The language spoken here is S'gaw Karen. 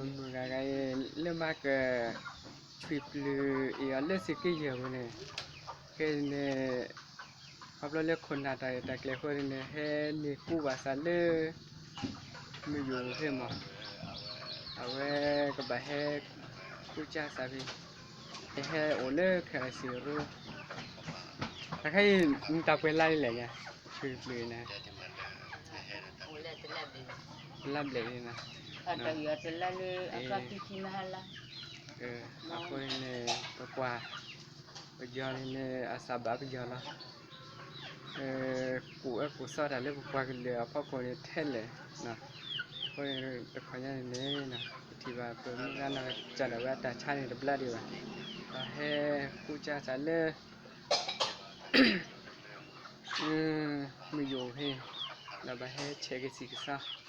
မုၢ်ဂၤဂၤအံၤ လၢမၤက ဆွံပျုၢ်အံၤအီၤလၢစ့က့ယဲၢ်ပူၤန့ၣ်, ဖဲန့ၣ် ခီဖျိလၢခိၣ်နၢ်တၢ်ရဲၣ်တၢ်ကျဲၤအဃိန့ၣ် ဟဲန့ၢ်ကူဘၣ်သးလၢ မုၢ်ယိာ်ဖဲမး, အဝဲကဘၣ်ဟဲ ကူစါသးဖဲ ဟဲအိၣ်လၢခဲအံၤစံးရိ တခါအံၤ နတၢ်ပှဲၤလါလံလဲၣ်ညါ, ဆွံပျုၢ်န့ၣ် တလါဘျဲၣ်လံနီၤ, အဃိန့ၣ် ပကွၢ် ပယီၤန့ၣ်န့ၣ် အစးဘၣ်ပယီၤလီၤ. ကိးအၢကိးသီတၢ်လၢပပှၤကလုာ်အဖီခိၣ်န့ၣ်ထဲလဲၣ်, အဃိန့ၣ်တခီညါန့ၣ်န့ၣ် ပထံၣ်ဘၣ်ပမုၢ်ဂၤနီၢ်ကစၢ်ဒၣ်ဝဲအတၢ်ဆါန့ၣ်တဘျါဒံးဘၣ်, ဒီးဟဲကူစါသးလၢ မုၢ်ယိာ်ဖဲ ဒီးဘၣ်ဟဲဆဲးကစံၣ်ကစီ